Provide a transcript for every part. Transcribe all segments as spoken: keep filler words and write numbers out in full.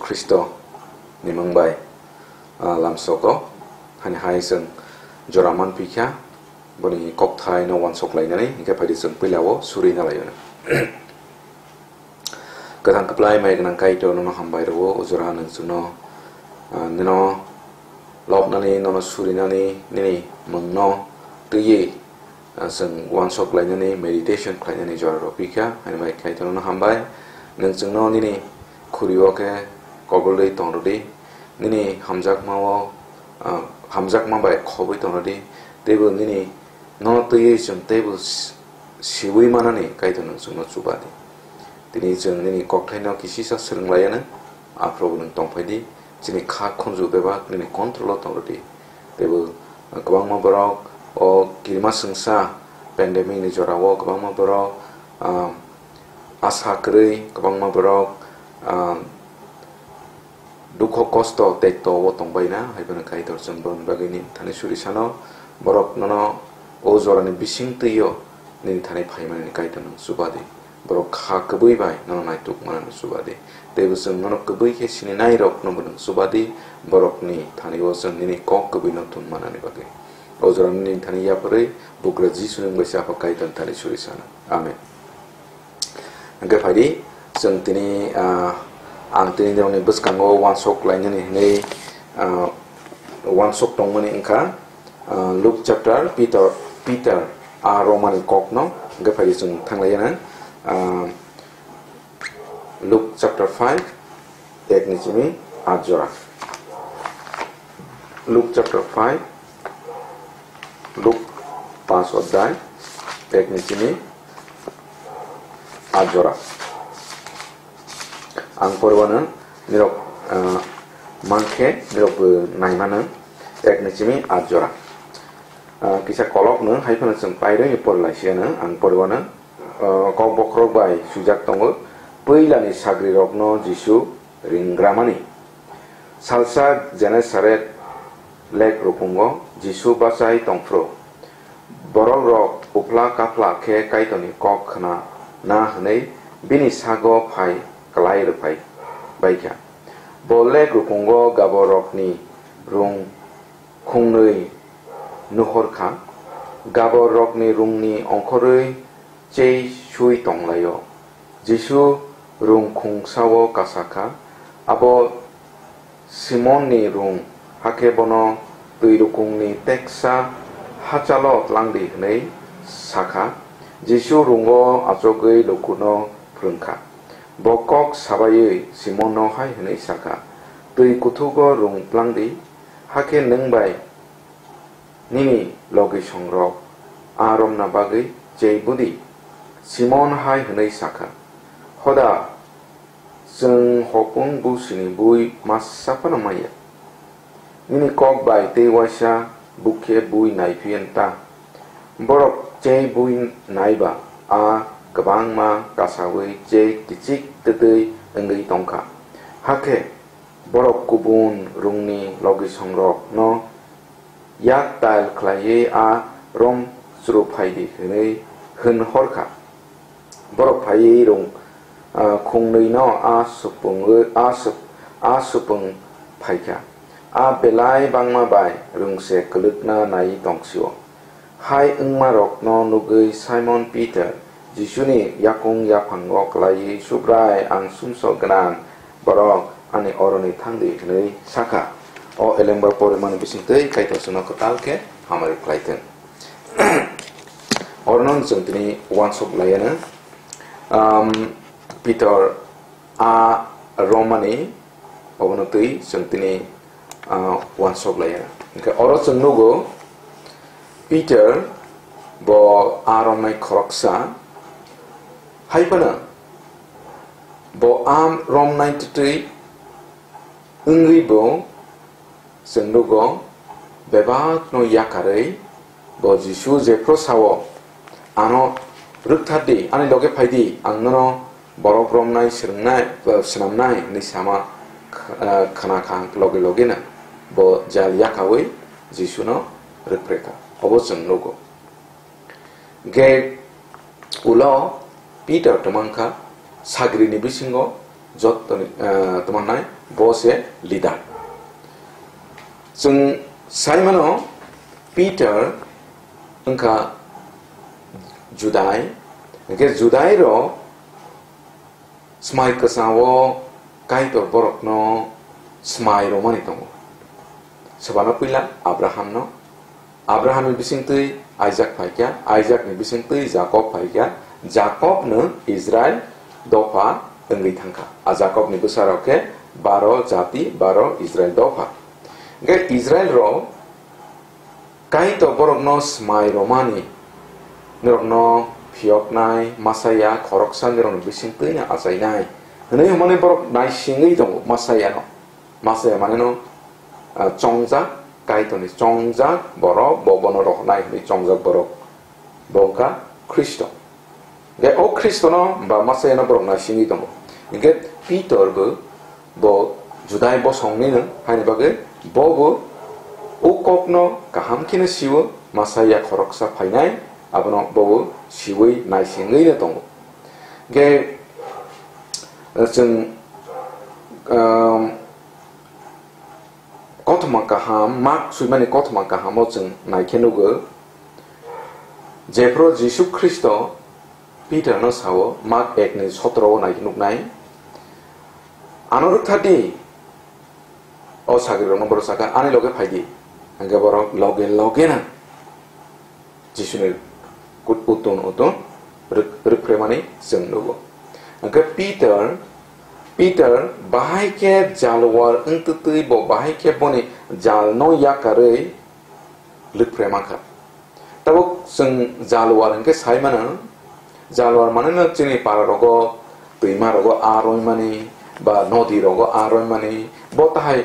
Khristo ni mung bai, ah, lamsogo, hani hai chwng jora manphi kha, boni kokthai no wansok lainani, hinkhe phaidi chwng puila o suri na laio. Kwthang kwplai mai gwnang Kaitor nono hambai rwo, o jora nwng chwngno, ah, nino lobnani, nono surinani, nini mungno twiwi, ah, chwng wansok lainani, meditation khlainani jora rw phi kha, ani bai Kaitor nono hambai. Nwng chwngno nini khuri o khe kobolwi tong rwdi, nini hamjakma o, ah, hamjakma bai khobwi tong rwdi, teibo nini no twiwi chwng teibo s-, siwi manani Kaitor nwng chwngno chuba di. Tini chwng nini kokthaino kisisa swrwng laianw, aphuru nwng tongphai di, chini kha khunju bebak nini control o tong rwdi. Teibo kwbangma borok o kirima swngsa pandemic ni jora o kwbangma borok, ah, asa kwrwi, kwbangma borok, ah, dukho kosto tekto o tongbaina, hai phano Kaitor chwng borokni bagwi nini thani suri sano, borok nono o jorani bising twi o nini thani phaimani Kaitor nwng chuba di. Borok kha kwbwi bai nono naituk manani chuba di. Teibo chwng nono kwbwi khe sininai rokno bo nwng chuba di, borokni thani o chwng nini kok kwbwi no tun manani bagwi. O jorani nini thani yapharwi bugra Jisu nwng bai se Apha Kaitor thani suri sano. Amen. Hwnkhe phaidi, chwng tini, ah, ang tini nokni bwskango wansok lainani hwnwi, ah, wansok tongmani wngkha, ah, Luke chapter, Peter, Peter, ah, romani kokno, hwnkhe phaidi chwng thanglaiya na, ah, Luke chapter five, ek ni simi at jora. Luke chapter five, Luke pas odhyay, ek ni simi at jora. Ang poriwano nirok, ah, mankhe nirok bo naimano ek ni simi at jora. Ah, kisa kolok no hai phano chwng pairwi porilaisiyano ang poriwano. Ah, kok bokhorok bai swijak tongo, puilani sagrirokno Jisu ringgramani. Salsa Genesaret lek rukungo Jisu bachai tongphuru. Borokrok uphla kaphla khe Kaitorni kok khna na hwnwi bini sago phai klai rwphai baikha. Bo lek rukungo gaborrokni rung khungnwi nuhor kha. Gaborrokni rungni ongkhorwi chei sui tonglaio. Jisu rung khungsao kasa kha, abo Simonni rung, hakhe bono twi rukungni teksa hachalo tlangdi hwnwi sa kha. Jisu rungo achogwi lukuno phrwng kha. Bo kok sabaiwi Simonno hai hwnwi sa kha, "Twi kuthugo rung tlangdi, hakhe nwng bai nini logisongrok a romna bagwi chei budi." Simon hai hwnwi sa kha, "Hoda, chwng hopung busini bui masa phano manya. Nini kok bai tei uaisa bukhe bui nai phiya ta?" Borok chei bui nai ba a kwbangma kasaui chei kichik twtwi wngwi tong kha. Hakhe borok kubun rungni logisongrokno yak tail khlaiwi a rom chru phaidi hwnwi hwn hor kha. Borok phaiwi rung, ah, khungnwino a supungwi, a sup-, a supung phai kha. A belai bangma bai rungse kwlwkna naiwi tong sio. Hai wngmarokno nugwi Simon Peter Jisuni yakung yaphango klaiwi, "Subrai, ang sumsok gwnang borok ani oroni thangdi," hwnwi sa kha. O elembar porimani bisingtwi Kaitor chwngno kwtal khe hamari khlai thung. Orono chwng tini uansuk laiya na, um, Peter a romani obono twi chwng tini, ah, uansuk laiya. Hwnkhe oro chwng nugo Peter bo a romnai khoroksa, hai phano bo a romnai twtwi wngwi bo chwng nugo bebakno yakarwi bo Jisu jephru sao, "Ano rwkthar di, ani loge phai di, ang nono borok romnai swrwngnai, eh, swnamnai," hwnwi sama kh-, eh, khna kha loge logeno bo jal yakaui Jisuno rwkphre kha. Obo chwng nugo. Gate ulo Peter twmang kha, sagrini bisingo jottoni, eh, twmangnai Bo se leader. Chwng sai mano, Peter wngkha Judai, hwnkhe Judai rok smai kwchao Kaitor borokno smai romani tongo. Swbano puila Abraham no, Abrahamni bisingtwi Isaac phaikha, Isaacni bisingtwi Jakob phaikha, Jakobno Israel dopha wngwi thangkha. A Jakobni bwsarok khe baro jati, baro Israel dopha. Hwnkhe Israel rok Kaitor borokno smai romani, norokno phiyoknai, Masiah khoroksa norokni bisingtwino achainai hwnwi hwnmani borok naisingwi tongo Masiahno. Masiah maneno, ah, chongjak, Kaitorni chongjak borok, bo bono rohornai hwnwi chongjak borok, bo wngkha Khristo. Hwnkhe o Khristono ba Masiahno borok naisingwi tongo. Hwnkhe Pitor bo, bo Judai bosongnino, haini bagwi bo bo o kokno kaham kheno sio, Masiah khoroksa phainai, abono bo bo siui naisingwino tongo. Hwnkhe, eh, chwng, um, Kothoma kaham, Mark swimani kothoma kahamo chwng naikhe nugo, jephru Jisu Khristo Peterno sao, Mark ekni sotoro o naikhe nuknai, "Ano rwkthardi," o sagrirokno borok sakha, "Ani loge phaidi." Hwnkhe borok loge logeno Jisuni kut-, utun utun rwk-, rwkphremani chwng nugo. Hwnkhe Peter, Peter bahai khe jalwar wngtwtwi bo bahai khe boni jalno yakarwi rwkphrema kha. Tabuk chwng jalwar hwnkhe sai mano, jalwar maneno chini para rogo, twima rogo aa roimani, ba nodi rogo aa roimani, bo tahai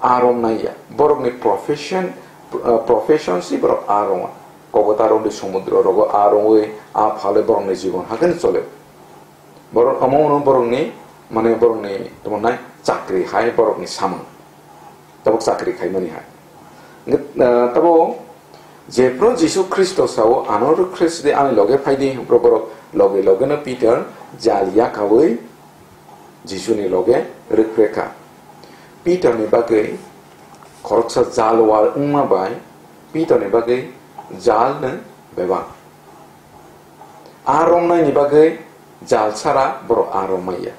aa romnai ya. Borokni profession, uh, profession si borok aa roma. Kobota romdi somudro rogo aa romwi, aa phale borokni jibon hakhe chole. Borok omo ono borokni, mane borokni tamo nai chakri hai borokni samung. Tabuk chakri khaimani hai. Nge-, uh, tabo jephru Jisu Khristo sao, "Ano rwkphre sidi ani loge phaidi," hwnkhe borok loge logeno Peter jal yakaui Jisuni loge rwkphre kha. Peterni bagwi khoroksa jal wal wngma bai Peterni bagwi jal nwng bebak. Aa romnaini bagwi jal sara borok aa romaiya.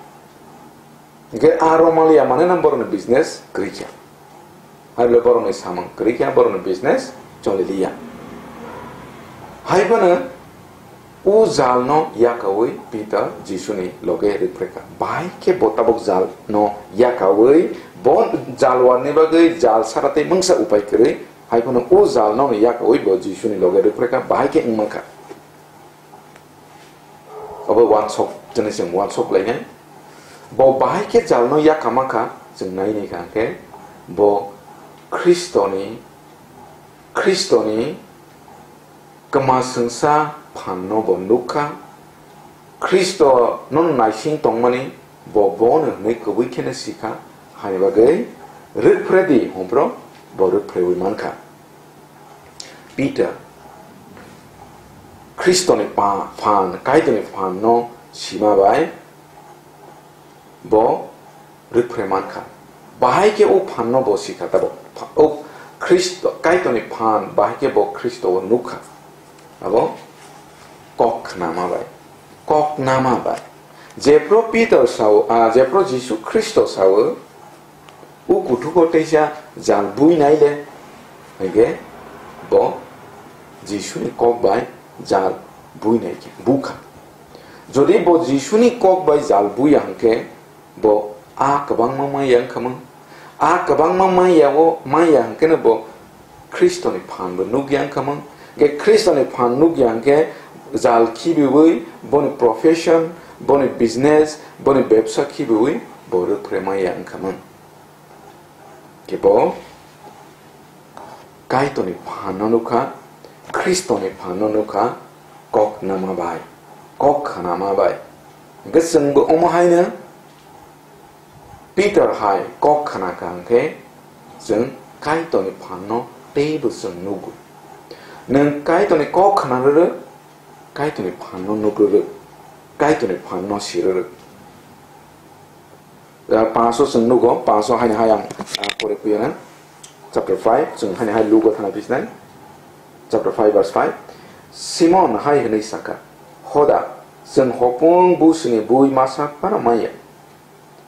Hwnkhe aa romaliya maneno borokni business kwrwi kha. Hai le borokni samung kwrwi kha, borokni business choliliya. Hai phano o jalno yakaui Peter Jisuni loge rwkphre kha. Bahai khe bo tabuk jalno yakaui bo jalwarni bagwi jal sara tei mungsa upai kwrwi, hai phano o jalno yakaui bo Jisuni loge rwkphre kha, bahai khe wng mankha. Obo uansuk, chwngno chwng uansuk lainai. Bo bahai khe jalno yakama kha, chwng nai nai kha hwnkhe, bo Khristoni, Khristoni kwmaswngsa phanno bo nuk kha. Khristo nono naising tongmani bo bono hwnwi kubui kheno si kha, haini bagwi rwkphre di, hwnphro bo rwkphreui man kha. Peter, Khristoni pa-, phan, Kaitorni phanno sima bai bo rwkphre man kha. Bahai khe o phanno bo si kha, tabo pha-, o Khristo, Kaitorni phan, bahai khe bo Khristo o nuk kha. Abo kok khnama bai, kok nama bai. Jephru Peter sao, ah, jephru Jisu Khristo sao, "O kuthuko teisa jal bui nai le," hwnkhe bo Jisuni kok bai jal bui nai khe bukha. Jodi bo Jisuni kok bai jal buya hwnkhe bo a kwbangma manya wngkha mung. A kwbangma manya o manya hwnkhe no bo Khristoni phan bo nukya wngkha mung. Hwnkhe Khristoni phan nukya hwnkhe jal khibiui boni profession, boni business, boni bebsa khibiui bo rwkphre manya wngkha mung. Khe bo Kaitorni phanno nukha, Khristoni phanno nukha, kok nama bai, kok khnama bai. Hwnkhe chwngbo omo haino Peter hai kok khna kha hwnkhe chwng Kaitorni phanno teibo chwng nugo. Nwng Kaitorni kok khna rwrwk, Kaitorni phanno nuk rwrwk, Kaitorni phanno si rwrwk. Ah, paso chwng nugo, paso haini hai ang, ah, pore puya na. Chapter five, chwng haini hai Lugo thana bisnai. Chapter five, verse five. Simon hai hwnwi saka, "Hoda, chwng hopung busini bui masa phano maya.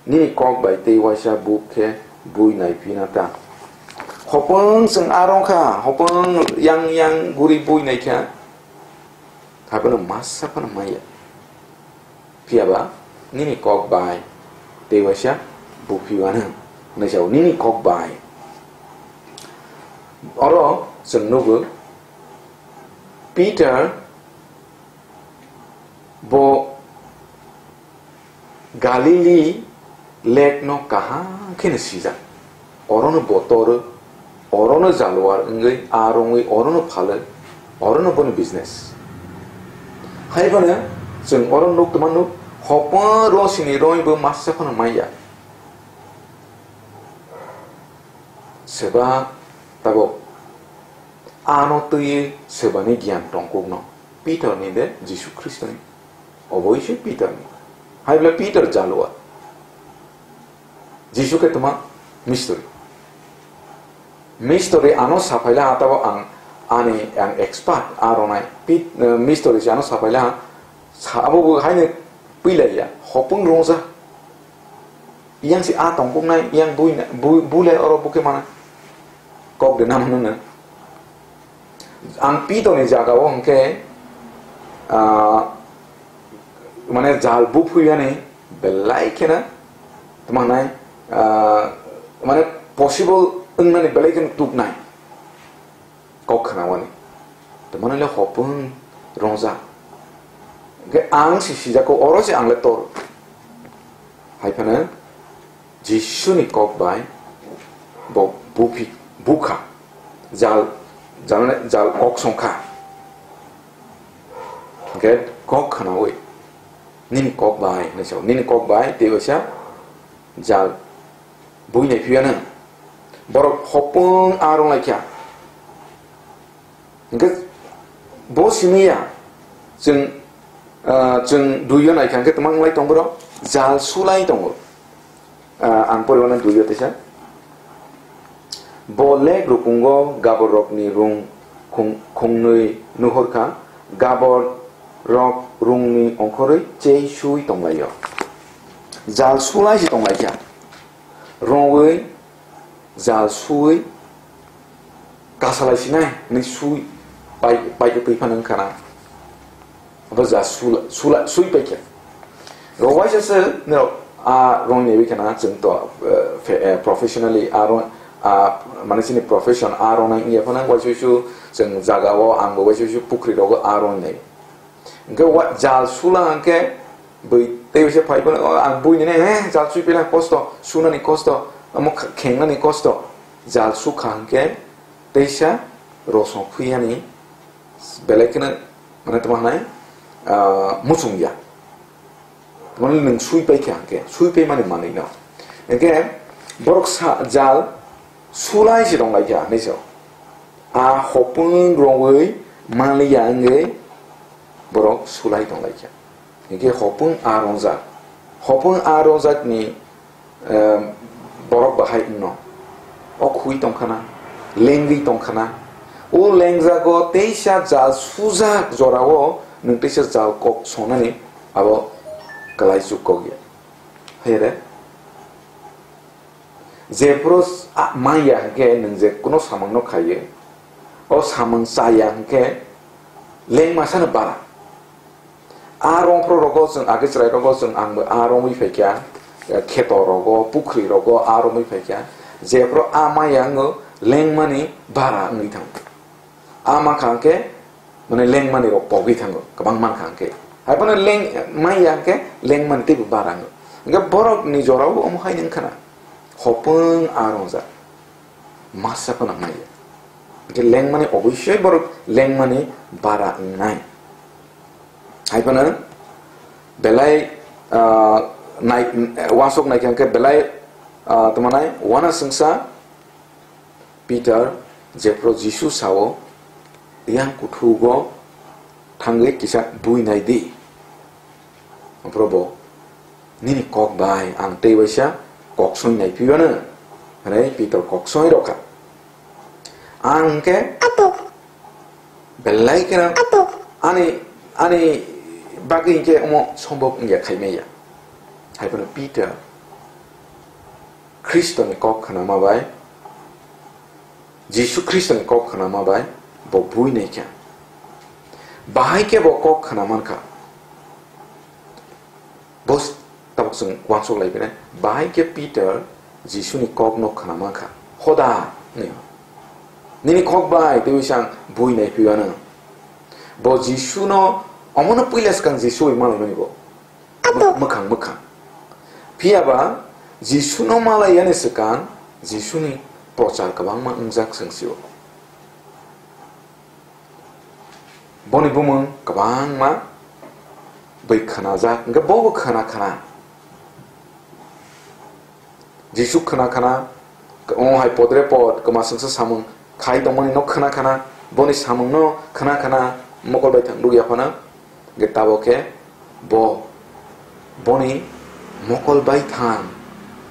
Nini kok bai tei waisa buk khe bui naiphina ta." Hopung chwng aro kha, hopung yang yang guri bui naikha. Haphano masa phano maya. Phiya ba nini kok bai tei waisa buk phiyano hwnwi sao, nini kok bai. Oro chwng nugo, Peter bo Galili lake no kaham kheno sijak. Orono bo toro, orono jalwar wngwi, a rwngwi orono phalwi, orono boni business. Hai phano chwng oro nuk tongmano, hopon rosini roi bo masa phano maya. Seba tabok ano twiwi sebani giyan tongkukno. Peter ni de Jisu Khristo ni. Oboisoi Peter ni. Hai bole Peter jalwa. Jisu khe tuma mistori. Mistori ano saphaila ha tabo ang ani ang expert a ronai. Pit-, eh, mistori se ano saphaila ha sa abo bo haino puilaiya. Hopung rongja. Yang si a tongkuknai, yang bui na-, bu-, bulai oro bukhe mana. Kok de nam nung nung. Ang Peter ni jaga o hwnkhe, ah, mane jal buphui yani belai khena, tma hwnai, ah, mane possible wngnani belai kheno tuknai. Kok khna wani. Tma hwnai le hopung rongja. Hwnkhe ang si sijako oro se ang le tor. Hai phano Jisuni kok bai bo buphi, bukha, jal, jal, jal kok songkha. Hwnkhe kok khnaui, "Nini kok bai," hinwi sao, "Nini kok bai tei waisa jal bui nai phiya nang." Borok hopung a rung lai kha. Hingke bo simi ya, chwng, ah, chwng duiyo naikha hingke twmang lai tongo borok, jal sulai tongo. Ah, ang poriwano duiyo teisa. Bo lek rukungo gaborrokni rung khung-, khungnwi nuhorkha, gaborrok rungni ongkhorwi chei sui tonglaio. Jal sulai se tonglaikha. Rongwi jal sui kasalai sinai hinwi sui pai, pai twi phano wngkha na. Abo jal sula, sula, sui paikha. Rok waisa se norok a rong naiwi khana chwng to, eh, fe-, eh, professionally a rong, a, mane chini profession a rong nai wngya phano waisa waisa chwng jaga o ang bo waisa waisa pukhri rogo a rong nai. Hingke wa-, jal sula hingke bui tei waisa phai phano, "O, ang bui nini, eh, jal sui pila kosto, sunani kosto, omo kh-, khengnani kosto." Jal sukha hingke teisa rosong phuyani belai kheno, mane, tamo hwnai, ah, muchung ya. Mane nwng sui paikha hingke, sui paimani manwi no. Hingke borok sa-, jal sulai se tonglaikha hinwi sao. A hopung rongwi manliya wngwi borok sulai tonglaikha. Hingke hopung a rongjak. Hopung a rongjakni, em, borok bahai wngno. O khui tongkhana, lengwi tongkhana. O lengjago teisa jal sujak jorao nwng teisa jal kok songnani abo kwlaichuk kok ya. Hai re? Jephuru s-, a, manya hwnkhe nwng je kuno samungno khaiyo, o samung chaya hwnkhe lengmasano bara. A rongphro rogo chwng age chwrai rogo chwng angbo a rongwi phaikha, eh, kheto rogo, pukhri rogo a rongwi phaikha. Jephuru a manya wngo lengmani bara wngwi thango. A mankha hwnkhe, mane, lengmani rok pogwi thango, kwbang mankha hwnkhe. Haiphano leng, manya hwnkhe lengmani teibo bara wngo. Hwnkhe borokni jorao omo haino wngkhana. Hopung a rongjak. Masa phano maya. Hwnkhe lengmani oboisoi borok lengmani bara wngnai. Haiphano belai, ah, nai, uansuk naikha hwnkhe belai, ah, tongmanai uanasingsa Peter jephru Jisu sao, "Yang kuthugo thangwi kisa bui nai di." Aphuru bo, "Nini kok bai ang tei waisa Koksoi naiphiyano, hwnwi Pitor koksoi rokha. Ang hwnkhe belai kheno ani, ani bagwi hwnkhe omo sombok wngya khaimaya. Haiphano Pitor Khristoni kok khnama bai, Jisu Khristoni kok khnama bai bo bui naikha. Bahai khe bo kok khna mankha. Bo s-, tabuk chwng uansuk lai phinai. Bahai khe Peter Jisuni kokno khna mankha. "Hoda," hwnwi, "nini kok bai twiwi se ang bui naiphiyano." Bo Jisuno omono puila swkang Jisu bai malaimani bo. Mw-, mwkhang mwkhang. Phiya ba Jisuno malaiyani swkang Jisuni prochar kwbangma wngjak chwng sio. Boni bumung kwbangma bai khnajak, hwnkhe bobo khna khna. Jisu khna khna, omo hai podre pod kwma swngsa samung khai tongmani no khna khna, boni samung no khna khna mokol bai thang rwgya phano, hwnkhe tabok khe bo boni mokol bai thang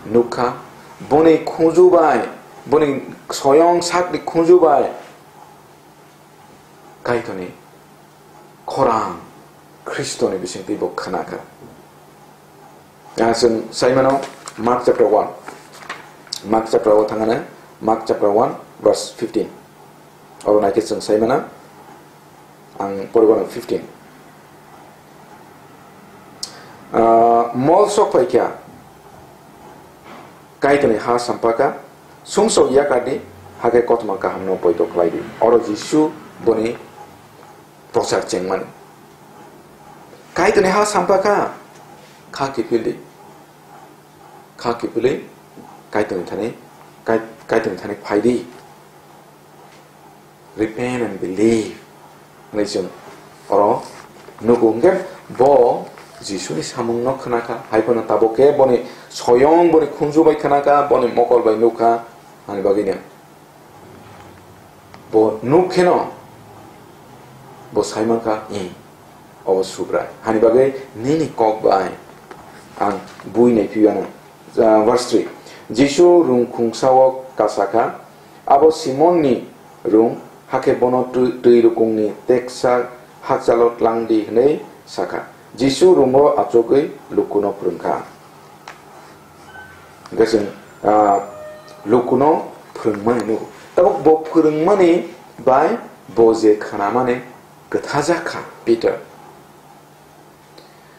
nukha, boni khunju bai, boni soyong sakni khunju bai Kaitorni khorang Khristoni bisingtwi bo khna kha. Ah, chwng sai mano Mark chapter one. Mark chapter o thangana, Mark chapter one verse fifteen. Oro naikhe chwng sai mano, ang poribo no fifteen. Ah, mol sok phai kha, Kaitorni ha sampaka, sumsok yakardi, hakhe kothoma kahamno poito khlaidi. Oro Jisu boni prochar chengmani. Kaitorni ha sampaka, kha kiphildi. Kha kiphilwi Kaitorni thani, Kai-, Kaitorni thani phaidi. Repent and believe. Hwnwi chwng oro nugo. Hwnkhe bo Jisuni samungno khna kha, hai phano tabok khe boni soyong boni khunju bai khna kha, boni mokol bai nuk kha, ani bagwino bo nuk kheno bo sai man kha, "Ih, obo Subrai." Hani bagwi nini kok bai ang bui nai phiyano. Ah, verse three. Jisu rung khungsa o kasa kha, Abo Simonni rung, hakhe bono twi, twi rukungni teksa hakchalo tlang di, hwnwi sa kha. Jisu rungo achugwi lukuno phrwng kha. Hwnkhe chwng, ah, lukuno phrwngmani nugo. Tabuk bo phrwngmani bai bo je khnamani kwthajak kha Peter.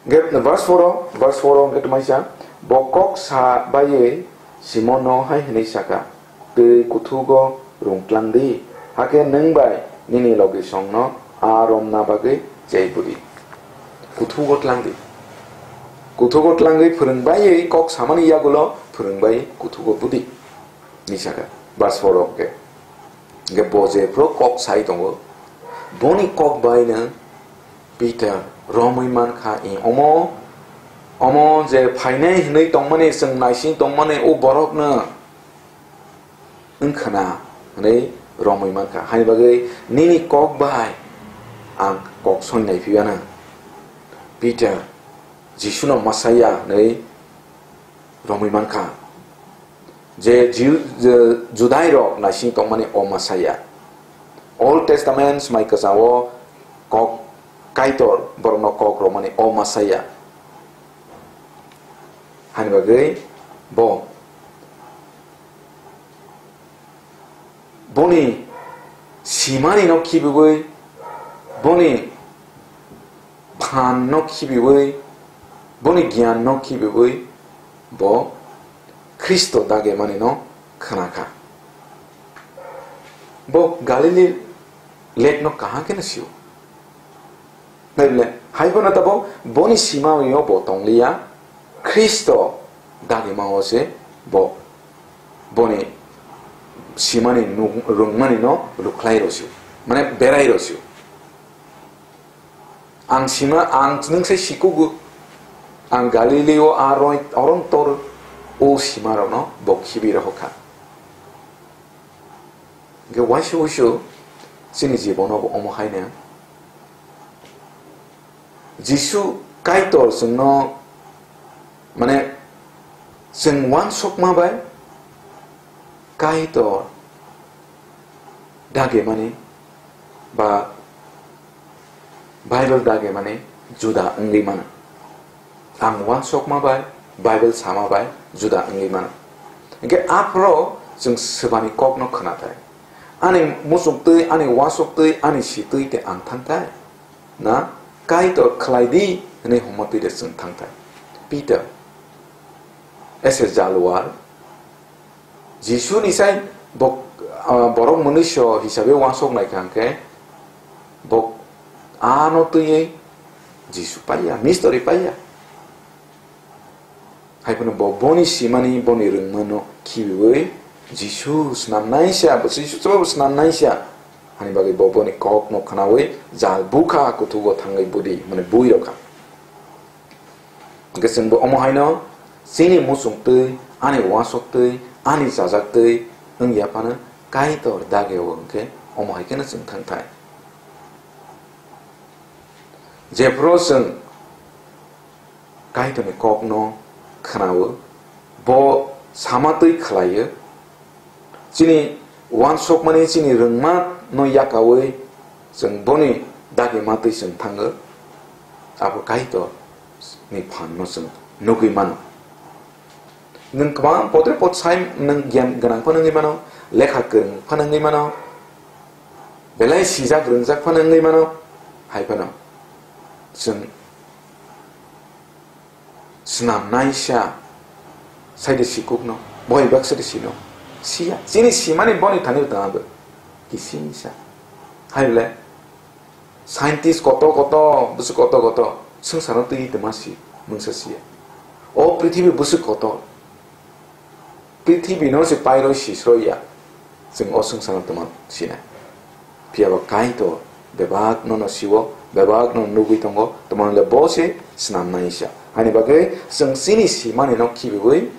Hwnkhe verse four o, verse four o hwnkhe twmaisa, bo kok sa baiwi Simonno hai hwnwi sa kha, "Twi kuthugo rung tlang di, hakhe nwng bai nini logisongno a romna bagwi chai budi." Kuthugo tlang di. Kuthugo tlangwi phrwng baiwi kok samani yagulo phrwng bai kuthugo budi. Ni sa kha, verse four o hwnkhe. Hwnkhe bo jephru kok sai tongo, boni kok bai no Peter romwi man kha, "Ih, omo, omo je phainai hwnwi tongmani, chwng naising tongmani o borokno wng khna," hwnwi romwi man kha. Haini bagwi nini kok bai ang kok soi nai phiyano. Peter Jisuno Messiah hwnwi romwi man kha. Je Jiu-, je Judai rok naising tongmani o Messiah. Old Testament swmai kwchao kok Kaitor borokno kok romani o Messiah. Hani bagwi bo boni simani no khibiwi, boni phan no khibiwi, boni giyan no khibiwi, bo Khristo dage mani no khna kha. Bo Galili lake no kaham khe no sio. Naile, hai phano tabok boni simani o bo tongliya, Khristo dagimao se bo boni simani nung-, rungmani no rukhlai rosio, mane berai rosio. Ang sima, ang nwng sai sikugo, ang Galileo a roi-, orom tor o sima rokno bo khibi rohor kha. Hwnkhe waisa waisa chini jibono bo omo haino Jisu Kaitor chwngno, mane, Chwng uansukma bai Kaitor dagemani ba Bible dagemani juda wngwi mano. Ang uansukma bai Bible sama bai juda wngwi mano. Hwnkhe aphoro chwng swbani kokno khwnathai. Ani muchungtwi, ani uansukhtwi, ani sitwi tei ang thangthai. Na Kaitor khlai di hwnwi hwnmotwi de chwng thangthai. Peter, as a jalwar, Jisuni sai bo, ah, borok mwnwiso hisabe uansuk nai kha hwnkhe, bo ano twiwi Jisu paiya, mistori paiya. Hai phano bo boni simani, boni rwngmano khibiwi Jisu snamnaisa, bo Jisu chwngno snamnaisa. Hani bagwi bo boni kokno khwnawi jal bukha kuthugo thangwi budi, mane bui rokha. Hwnkhe chwngbo omo haino chini muchungtwi, ani uansuk twi, ani chajak twi wngya phano Kaitor dageo hwnkhe omo hai kheno chwng thangthai. Jephru chwng Kaitorni kokno khwnao, bo sama twi khlaio. Chini uansukmani, chini rwngmano yakaui chwng boni dagima twi chwng thango. Abo Kaitorni phanno chwng nugwi mano. Nwng kwbang potre pot sai nwng giyan gwnang phano wngwi mano, lekha kwrwng phano wngwi mano, belai sijak rwngjak phano wngwi mano, hai phano chwng Snamnaisa, saide sikukno, boi baksa de sino. Siya, chini simani boni thani tangabo. Kisingsa. Hai le, scientist koto koto, busu koto koto, swngcharo twi tongma si, mungsa siya. O prithibi busu koto. Prithibi no se pairoi sisroi ya. Chwng o swngcharo tongma sinai. Phiya ba Kaitor bebak no no siwo, bebak no nugwi tongo, tongma le bo se snamnaisa. Hani bagwi chwng chini simani no khibiwi,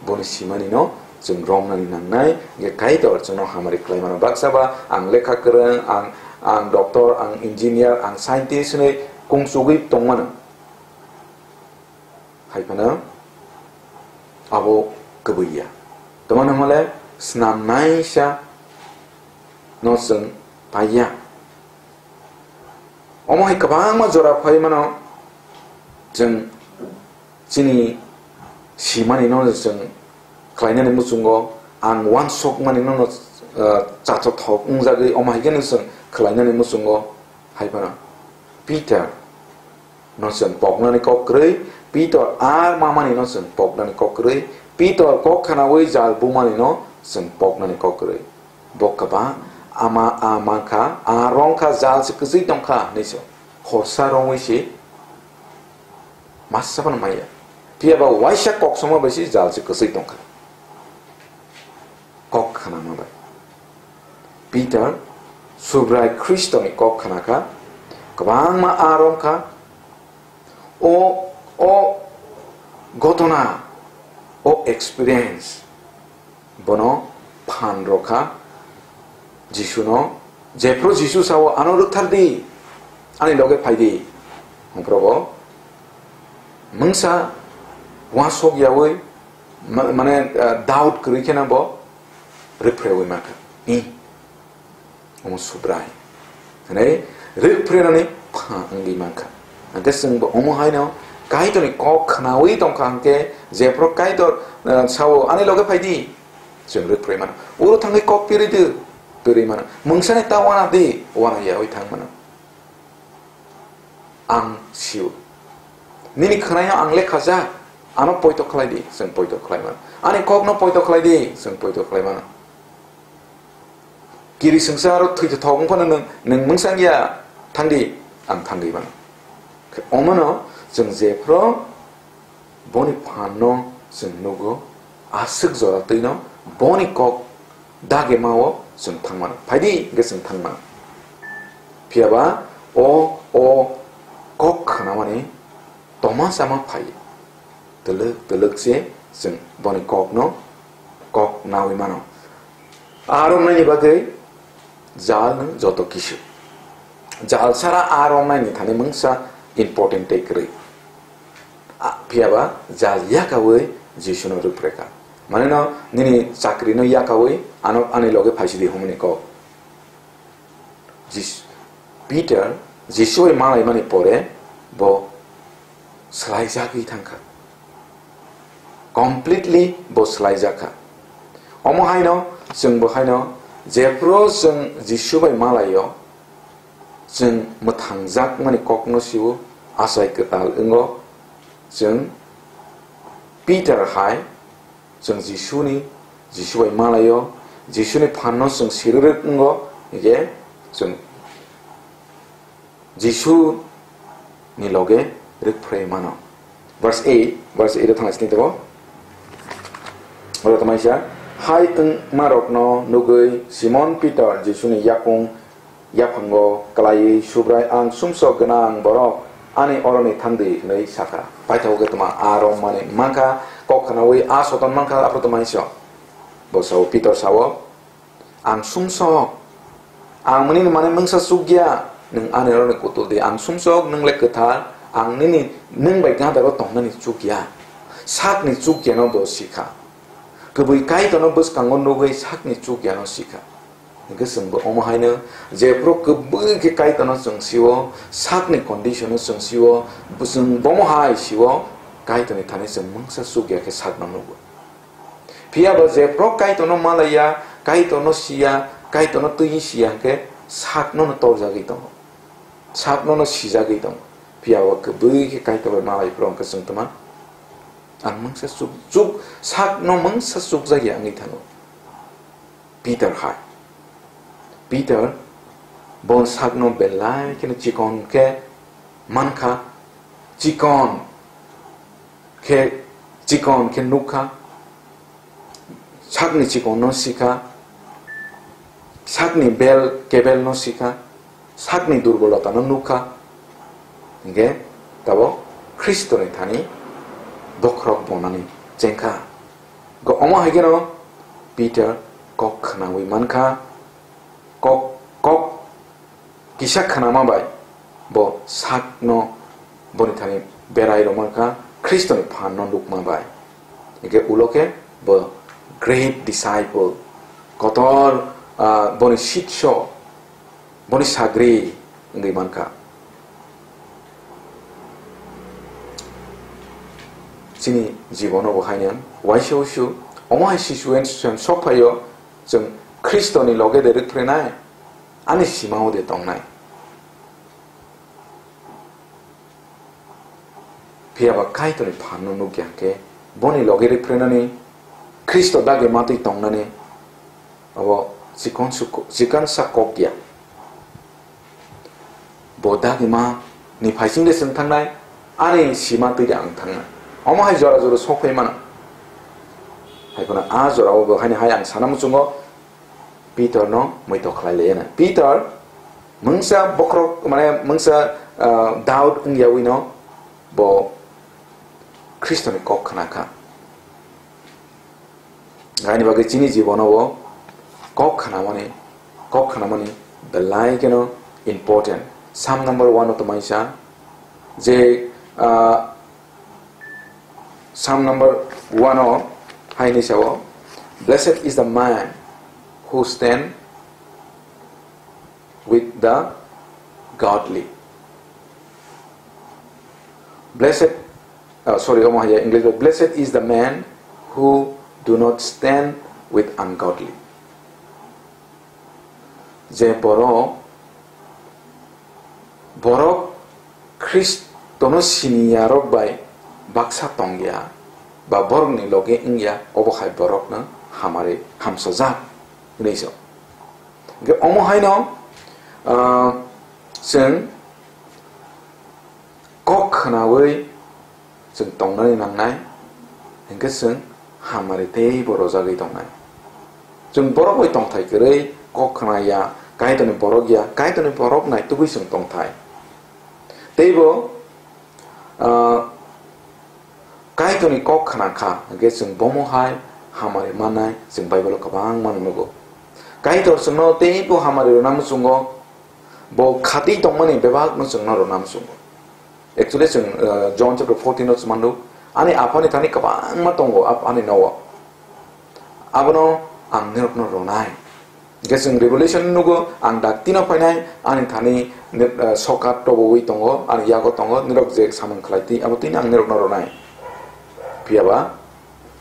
boni simani no chwng romnani nangnai, hwnkhe Kaitor chwngno hamari khlai mano. Baksa ba ang lekha kwrwng, ang, ang doctor, ang engineer, ang scientist hinwi kungsugwi tongmano. Hai phano abo kwbwi ya. Tongmani hwnle snamnaisa no chwng pai ya. Omo hai kwbangma jora phai mano, chwng chini simani no chwng khlainani muchungo ang uansukmani no, uh, chachathok wngjagwi omo hai kheno chwng khlainani muchungo hai phano Peter no chwng poknani kok kwrwi, Pitor ar mamani no chwng poknani kok kwrwi, Pitor kok khwnaui jal bumani no chwng poknani kok kwrwi. Bo kwbang ama a mankha, a rongkha, jal se kwchwi tongkha hinwi se horsa rongwi se masa phano maya. Phiya ba waisa kok songma bai se jal se kwchwi tongkha. Kok khnama bai. Peter Subrai Khristoni kok khnakha, kwbangma a romkha. O, o gotona, o experience bono phan rokha Jisuno, jephru Jisu sao, "Ano rwkthardi, ani loge phaidi." Hwnphrobo mungsa uansuk yaui, ma-, mane, ah, doubt kwrwi kheno bo rwphreui mankha. Ni, omo Subrai. Hwnwi rwphrenani pha wngwi mankha. Hwnkhe chwngbo omo haino Kaitorni kok khnaui tongkha hwnkhe, jephru Kaitor, ah, sao, "Ani loge phaidi," chwng rwphrei mano. Uro thangwi kok pirwi di, pirwi mano. Mungsani ta wana di, wana yaui thang mano. Ang sio. Nini khwnaio ang lekhajak. Ano poito khlai di, chwng poito khlai mano. Ani kokno poito khlai di, chwng poito khlai mano. Kiri swngsa aro thwi thok wng phano nwng, nwng mungsang ya, thang di, ang thangwi mano. Khe omono chwng jephru boni phanno chwng nugo, aswk jora twino boni kok dagimao chwng thang mano. Phaidi hwnkhe chwng thang mano. Phiya ba o, o kok khnamani toma chama phai. Twlwk, twlwk se chwng boni kokno, kok naui mano. Aro naini bagwi jal nwng joto kisu. Jal sara aro naini thani mungsa important tei kwrwi. A, phiya ba jal yakaui Jisuno rwphrekha. Maneno nini chakrino yakaui ano ani loge phaisidi hwnmani kok. Jis-, Peter Jisu bai malaimani pore bo swlaijagwi thangkha. Completely bo swlaijakha. Omo haino chwngbo haino jephru chwng Jisu bai malaio, chwng mwthangjakmani kokno sio, achai kwtal wngo. Chwng Peter hai chwng Jisuni, Jisu bai malaio, Jisuni phanno chwng sirwrwk wngo, hingkhe chwng Jisu ni loge rwkphrwi mano. Verse eight, verse eight o thangna sini tongo. Oro tongmani sa, hai wngmarokno nugwi Simon Peter Jisuni yakung yaphango kwlaiwi, "Subrai, ang sumsok gwnang borok, ani oroni thangdi," hwnwi sakha. Paithago khe tongma a romani mankha, kok khnaui a soton mankha, aphuru tongmani sa. Bo sao, Peter sao, "Ang sumsok, ang mwnwi mane mungsa chukya, nwng ani oroni kutul di. Ang sumsok, nwng le kwthar, ang nini, nwng bai gadaro tongnani chukya." Sakni chukyano bo sikha. Kwbwi Kaitorno bwskango nugwi sakni chukyano sikha. Hingkhe chwngbo omo haino, jephru kwbwi khe Kaitorno chwng sio, sakni conditionno chwng sio, chwng bomo hai sio, Kaitorni thani chwng mungsa chukya khe sakno nugo. Phiya bo jephru Kaitorno malaiya, Kaitorno siya, Kaitorno twiwi siya hwnkhe sakno no torjagwi tongo. Sakno no sijagwi tongo. Phiya bo kwbwi khe Kaitor bai malai phuru hwnkhe chwng tongma. Ang mungsa chuk, chuk, sakno mungsa chukjakya wngwi thango. Peter hai. Peter bo sakno belai kheno chikon khe mankha, chikon khe, chikon khe nukha, sakni chikonno sikha, sakni bel kebelno sikha, sakni durbolotano nukha, hingkhe tabok Khristoni thani bokhorok bonani chengkha. Go-, omo hai kheno Peter kok khnaui mankha, kok, kok kisa khnama bai bo sakno boni thani berai rwma kha, Khristoni phanno nukma bai. Hingkhe ulo khe bo great disciple, kotor, ah, boni sitso, boni sagri wngwi mankha. Chini jibono bo haino waisa usu omo hai situation sok phaio, chwng Khristoni loge de rwkphrenai, ani simao de tongnai. Phiya ba Kaitorni phanno nukya hwnkhe, boni loge rwkphrenani, Khristo dagi matwi tongnani, abo chikon suk-, chikansa kok ya. Bo dagima ni phaising de chwng thangnai, ani sima twi de ang thangnai. Omo hai jora jora sok phai mano. Hai phano a jora o bo haini hai ang sana muchungo, Peter no muitok khlai le na. Peter mungsa bokhorok, mane mungsa, ah, doubt wng yaui no bo Khristo ni kok khna kha. Gaini bagwi chini jibono bo kok khnamani, kok khnamani belai kheno important. Psalm number one o tongmani sa je, ah, Psalm number one o haini sao, "Blessed is the man who stand with the godly." Blessed, uh, sorry, omo hai English, "Blessed is the man who do not stand with ungodly." Je borok, borok Khristono siniya rok bai baksa tongya, ba borokni loge wngya, obo hai borokno hamari hamsajak hwnwi se. Hingke omo haino, ah, chwng kok khnaui chwng tongnani nangnai, hingke chwng hamari teibo rojagwi tongnai. Chwng borok bai tongthai kwrwi kok khna ya, Kaitorni borok ya, Kaitorni borok naitugwi chwng tongthai. Teibo, ah, Kaitorni kok khna kha, hingke chwng bomo hai hamari mannai chwng Bible-o kwbangma nugo. Kaitor chwngno teibo hamari rwna muchungo, bo khatwi tongmani bebakno chwngno rwna muchungo. Actually, chwng, uh, John chapter fourteen o chwng mano, Ani Aphani thani kwbangma tongo, Aphani nogo. Abono ang nirokno ronai. Hwnkhe chwng Revelation nugo, ang daktino phainai, ani thani nir-, eh, sokat tobowi tongo, ani yago tongo, nirok je samung khlai twi, abo twino ang nirokno ronai. Phiyaba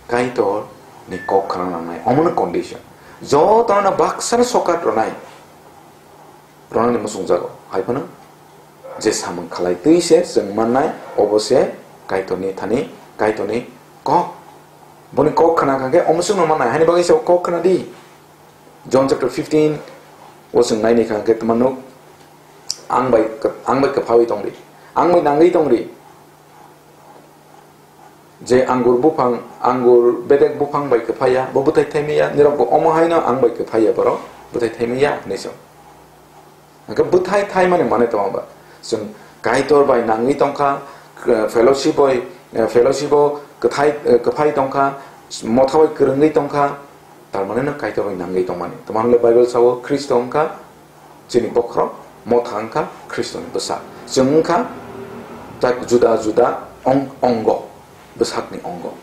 Kaitor ni kok khna nangnai, omono condition. Jotono baksa sokat ronai. Ronani muchungjago. Hai phano je samung khlai twi se chwng mannai, obo se Kaitorni thani, Kaitorni kok. Boni kok khna kha khe omo chwngno mannai. Haini bagwi se kok khna di. John chapter fifteen o chwng naini kha khe tma nuk, "Ang bai, ang bai kwphawi tong di. Ang bai nangwi tong di." Je angur buphang, angur bedek buphang bai kwphaiya, bo bwthai thaimaya, nirok bo omo haino ang bai kwphaiya borok bwthai thaimaya hinwi song. Hwnkhe bwthai thaimani mane tongma ba? Chwng Kaitor bai nangwi tongkha, k-, fellowship bai, eh, fellowship o kwthai, eh, kwphai tongkha, motha bai kwrwngwi tongkha, Tar mane no Kaitor bai nangwi tongmani. Tamo hwnle Bible sao Khristo wngkha chini bokhorok, motha wngkha Khristoni bwsak. Chwng wngkha tak juda juda ong-, ongo, bwsakni ongo.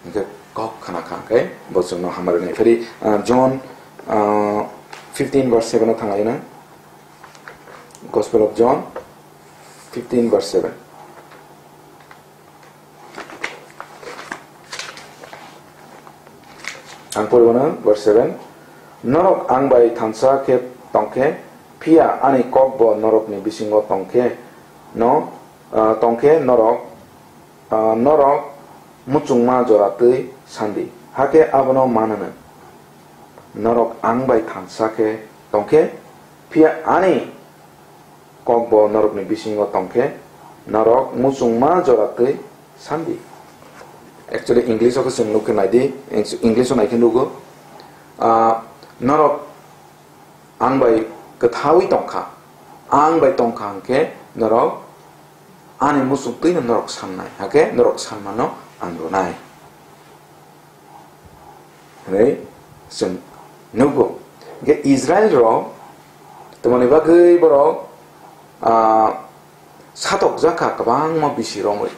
Hwnkhe kok khna kha hwnkhe bo chwngno hamari nai. Phari, ah, John, ah, fifteen verse seven o thanglaina. Gospel of John fifteen verse seven. Ang poribo na verse seven. Norok ang bai thansa khe tongkhe, phiya ani kok bo norokni bisingo tongkhe, no, ah, tongkhe norok, ah, norok muchungma jora twi sandi. Hakhe abono mananw. Norok ang bai thansa khe tongkhe, phiya ani kok bo norokni bisingo tongkhe, norok muchungma jora twi sandi. Actually, English o khe chwng nuk khe nai di, English o nai khe nugo. Ah, norok ang bai kwthawi tongkha, ang bai tongkha hwnkhe norok ani muchung twino norok sannai, hakhe norok sanmano ang rwnai. Hwnwi chwng nugo. Hwnkhe Israel rok, tamoni bagwi borok, ah, satokjak kha kwbangma bisi romwi.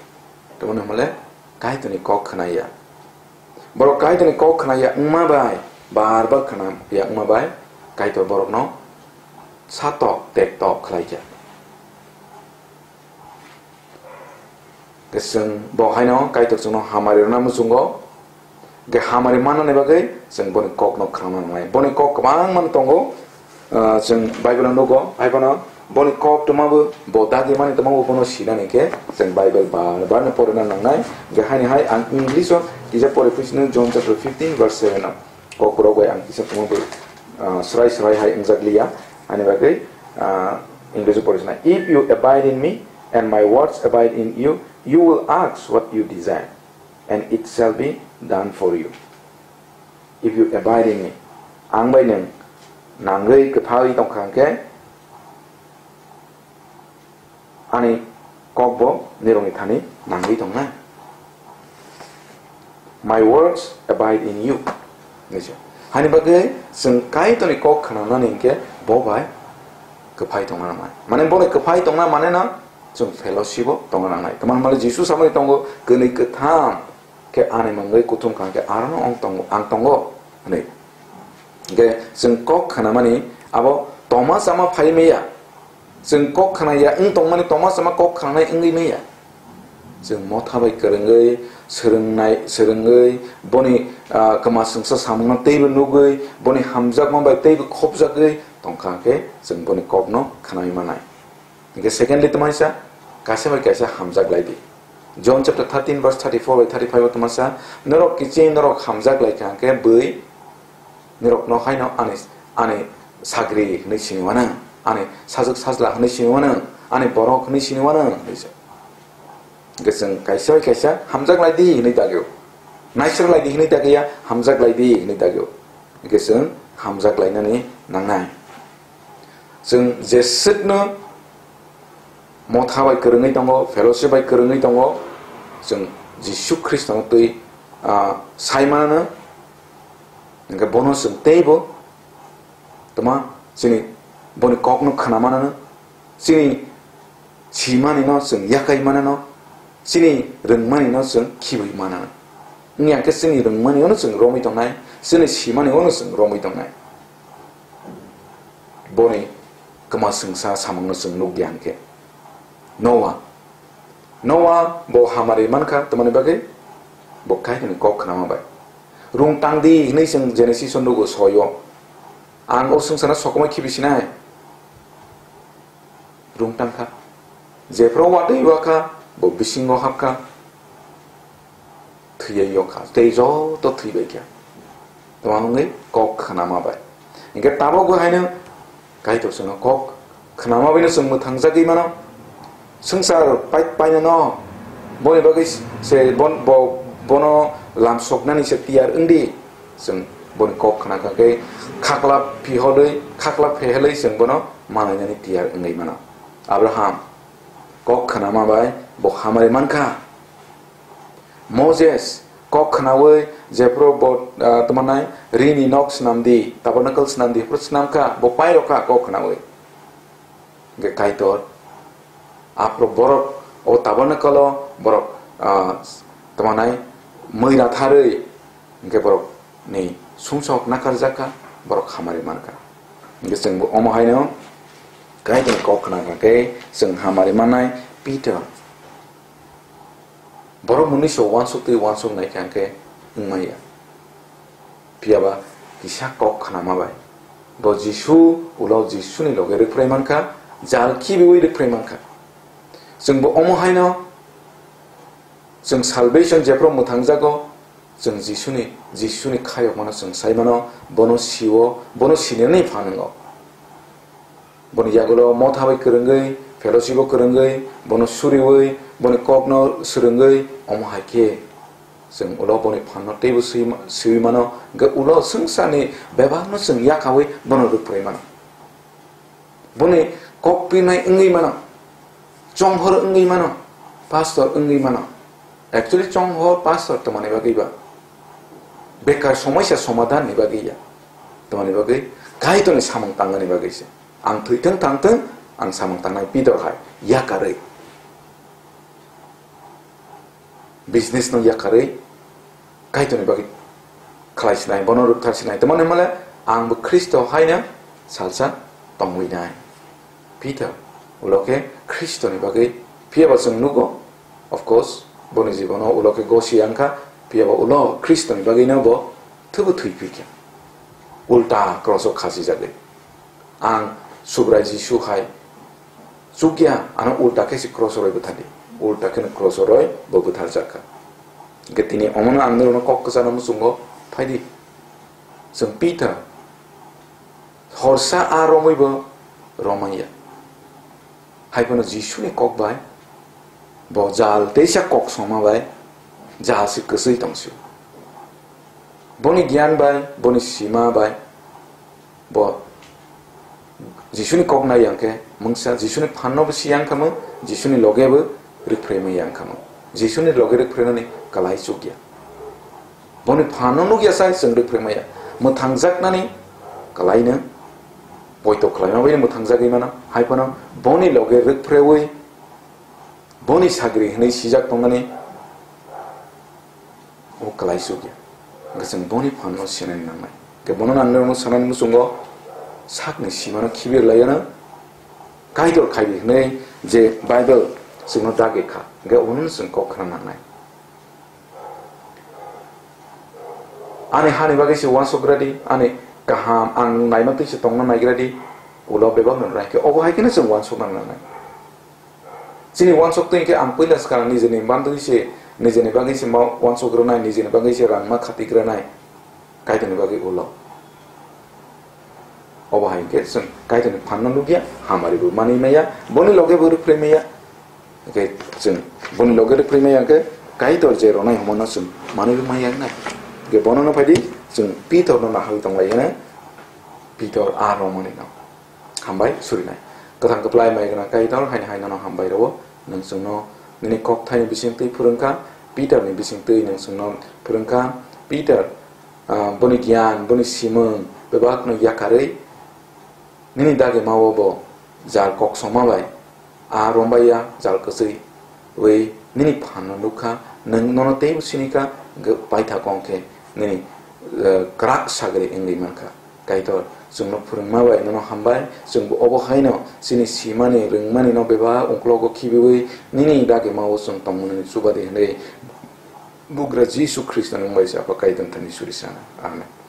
Tamoni hwnle Kaitorni kok khna ya. Borok Kaitorni kok khna ya wngma bai, bar bar khna ya wngma bai, Kaitor borokno satok tektok khlai kha. Hwnkhe chwng bo haino Kaitor chwngno hamari rwna muchungo. Hwnkhe hamari mannani bagwi chwng boni kokno khna nangnai. Boni kok kwbangma tongo, ah, chwng Bible-o nugo. Hai phano boni kok twmabo, bo dagi mani twmabo bono sinani khe chwng Bible bar bar no porina nangnai. Hwnkhe haini hai ang English-o kisa pori phui sino, John chapter fifteen verse seven-o. Kokborok bai ang kisa tongma bai, ah, srai srai hai wngjak liya. Ani bagwi, ah, English-o pori sinai. "If you abide in me and my words abide in you, you will ask what you desire, and it shall be done for you." If you abide in me, ang bai nwng nangwi kwthawi tongkha hwnkhe, ani kokbo nirokni thani nangwi tongnai. "My words abide in you." Nisi. Hani bagwi chwng Kaitorni kok khnanani hinkhe bo bai kwphai tongna nangnai. Mane bo bai kwphai tongna mane no chwng fellowship-o tongna nangnai. Tamar mane Jisu samani tongo, kwnwi kwtham khe ani mungwi kuthum kha khe arono ong tongo, ang tongo hwnwi. Hwnkhe chwng kok khnamani abo toma chama phai maya. Chwng kok khnaya wng tongmani toma chama kok khnanai wngwi maya. Chwng motha bai kwrwngwi, swrwngnai, swrwngwi, boni, ah, kwma swngsa samungno teibo nugwi, boni hamjakma bai teibo khopjagwi tongkha khe chwng boni kokno khnai manai. Hingke secondly tamaisa, kaisa bai kaisa hamjak lai di. John chapter thirteen verse thirty-four bai thirty-five o tamaisa, norok kiching norok hamjak lai kha hingke bui norok no haino ani, ani sagri hinui sini wanang, ani sajwk sajla hinui sini wanang, ani borok hinui sini wanang, hinui se. Hingke chwng kaisa bai kaisa hamjak lai di hinui dagio. Naisir lai di hinui dagiya, hamjak lai di hinui dagio. Hingke chwng hamjak lainani nangnai. Chwng jeswkno motha bai kwrwngwi tongo, fellowship bai kwrwngwi tongo, chwng Jisu Khristono twi, ah, sai manano, hingke bono chwng teibo tma chini boni kokno khna manano, chini simanino chwng yakai manano, Chini rwngmani no chwng khibiui mano. Wngya khe chini rwngmani ono chwng romwi tongnai, chini simani ono chwng romwi tongnai. Boni kwma swngsa samungno chwng nukdi hwnkhe. Noa. Noa bo hamari mankha, tamani bagwi bo Kaitorni kok khnama bai. Rung tangdi hwnwi chwng Genesis o nugo soyo. Ang o swngcharno sokomai khibi sinai. Rung tangkha. Jephru watwi wakha, bo bisingo hapkha. Thwiya yokha. Tei joto thwibaikha. Tamo wngwi kok khnama bai. Hinkhe tabukbo haino Kaitor chwngno kok khnama baino chwng mwthangjagwi mano. Swngchar pai-, painano boni bagwi se bon-, bo-, bono lamsoknani se tiyar wngdi. Chwng boni kok khna kha khe khakla phiholwi, khakla phehelwi chwng bono manainani tiyar wngwi mano. Abraham kok khnama bai bo hamari mankha. Moses kok khnaui jephru bo, ah, tamo nai rini nok swnamdi, tabernacle swnamdi, phuru swnamkha, bo pairokha kok khnaui. Hwnkhe Kaitor, aphuru borok o tabernacle o borok, ah, tamo nai mui ratharwi, hwnkhe borok ni sumsok nakarjak kha, borok hamari mankha. Hwnkhe chwngbo omo haino Kaitorni kok khna kha khe chwng hamari mannai Peter. Borok mwnwi se uansuk twi uansuk nai kha hwnkhe wngmaya. Phiyaba kisa kok khnama bai bo Jisu ulo Jisuni loge rwphrai mankha, jal khibiui rwphrai mankha. Chwngbo omo haino chwng salvation jephru mwthangjago, chwng Jisuni, Jisuni khayokmano chwng sai mano, bono sio, bono sinani phan wngo. Boni yagulo motha bai kwrwngwi, fellowship o kwrwngwi, bono suriui, boni kokno swrwngwi, omo hai khe chwng ulo boni phanno teibo swi ma-, swiwi mano, hwnkhe ulo swngcharni bebakno chwng yakaui bono rwphrai mano. Boni kok pinai wngwi mano, chonghor wngwi mano, pastor wngwi mano. Actually, chonghor pastor tongmani bagwi ba bekar somoisa somadhan ni bagwi ya, tongmani bagwi Kaitorni samung tangnani bagwi se. Ang thwithwng thangthwng, ang samung tangnai Pitor hai yakarwi. Business no yakarwi Kaitorni bagwi khlai sinai, bono rwkthar sinai. Tamoni hwnmale ang bo Khristo haino salsa tongwi nai. Peter, ulo khe Khristoni bagwi, phiyaba chwng nugo, of course, boni jibono ulo khe gosi wngkha, phiyaba ulo Khristoni bagwino bo thubu thwi phikha. Ulta cross o khasijagwi. Ang Subrai Jisu hai chukya, ano ulta khe se cross o roi bwthadi. Ulta kheno cross o roi bo bwtharjakha. Hwnkhe tini omono ang norokno kok kwchano muchungo phaidi. Chwng Peter horsa a romwi bo romaya. Hai phano Jisuni kok bai bo jal teisa kok songma bai jal se kwchwi tongsio. Boni giyan bai, boni sima bai bo Jisuni kok nai yang khe mungsa Jisuni phanno bo si yang kha mung, Jisuni loge bo rwkphrwi mung yang kha mung. Jisuni loge rwkphrwi nani kwlai chukya. Boni phanno nukya sai chwng rwkphrwi maya. Mwthangjaknani kwlaino poito khlaima bai mwthangjagwi mano. Hai phano boni loge rwkphrwi boni sagri hwnwi sijak tongnani o kwlai chukya. Hwnkhe chwng boni phanno sinani nangnai. Hwnkhe bono nangnai sanani muchungo sakni simano khibir laiano Kaitor khaibi hwnwi je Bible chwngno dagi kha. Hwnkhe obono chwng kok khna nangnai. Ani hani bagwi se uansuk gra di, ani kaham ang naima twi se tongna naigra di, ulo bebak no rai khe, obo hai kheno chwng uansuk nang nangnai. Chini uansuk twi khe ang puila swkang nijeni bandwi se, nijeni bagwi se ma uansuk rwnai, nijeni bagwi se rang ma khati granai, Kaitorni bagwi ulo. Obo hai khe chwng Kaitorni phanno nukya, hamari bo manwi maya, boni loge bo rwkphrwi maya. Hwnkhe chwng boni loge rwkphrwi maya hwnkhe Kaitor je ronai hwnmano chwng manwi maya wngnai. Hwnkhe bono no phaidi chwng Pitor no naharwi tonglai hwno, Pitor a romani no hambai surinai. Kwthang kwplai mai gwnang Kaitor haino haino no hambai rwo, nwng chwngno nini kok thaini bising twi phwrwngkha, Pitor ni bising twi nwng chwngno phwrwngkha, Pitor, ah, boni giyan, boni simung bebak no yakarwi, nini dagimao bo jal koksoma bai a rombai ya jal kwchwi wi Nini phanno nukha, nwng nono teibo sinikha, hwnkhe paithago wngkhe nini, eh, kwrak sagri wngwi mankha. Kaitor, chwngno phwrwngma bai nono hambai, chwngbo obo haino chini simani, rwngmani no bebak ungklogo khibiwi nini dagimao chwng tongmani chuba di hwnwi Bugra Jisu Khristoni mung bai se Apha Kaitor thani suri sana. Amen.